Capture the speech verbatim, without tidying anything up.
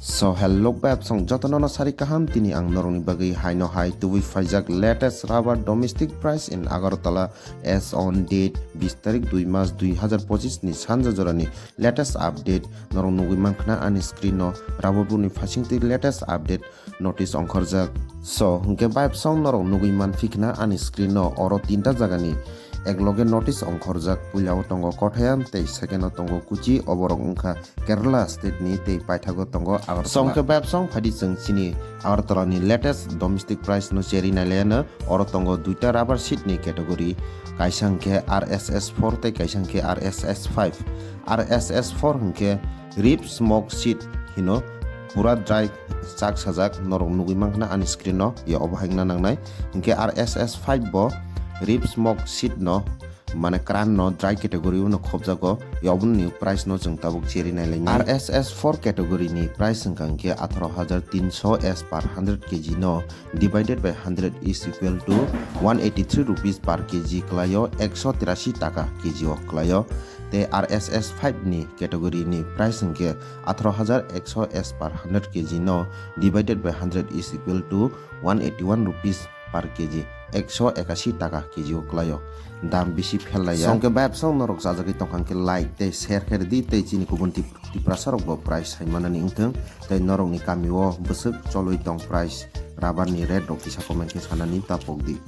So hello bebsong jotono no sari kaham, tini ang norokni bagwi haino hai tubui phaijak latest rubber domestic price in Agartala as on date bis tarik dui mas dui hazar pochis ni sanja jorani latest update norok nugwi mankha ani screen no. Rubber buni phasing twi latest update notice ongkhorjak. So hwnkhe bebsong norok nugwi manphikhna ani screen no, oro tinta jagani ekloge notice ongkhorjak. Puila o tongo Kottayam tei second o tongo Kochi, oborok wngkha Kerala state ni tei paithago tongo Agartala. Songkhe bebsong phaidi chwng chini Agartala ni latest domestic price no cheri nailaiano. Oro tongo duita rubber sheet ni category, kaisa hwnkhe R S S four tei kaisa hwnkhe R S S five. R S S four hwnkhe rib smoke sheet hino, pura dry chak sajak, norok nugwi mankha ani screen no, ya obo haino nangnai. Hwnkhe R S S five bo rib smoke sheet no, mane kran no dry category o no khobjago, ya oboni price no chwng tabuk cheri nailaini. R S S four category ni price wngkha hwnkhe atharo hajar tinso as per hundred K G no divided by hundred is equal to one eighty three rupees per K G kwlaio, ekso tirashi taka K G o kwlaio. Tei R S S five ni category ni price hwnkhe atharo hajar ekso as per hundred K G no divided by hundred is equal to one eighty one rupees per K G, ekso ekashi taka K G o kwlaio. Dam bisi phel laiya. Songkhe bebsong norok chajagwi tongkha hwnkhe like tei share khe rwdi tei chini kubun tip-, Tiprasa rokbo price hai manani wngthwng tei norokni kamio bwswk cholwi tong price rubber ni rate rok kisa comment khe sanani ta pokdi.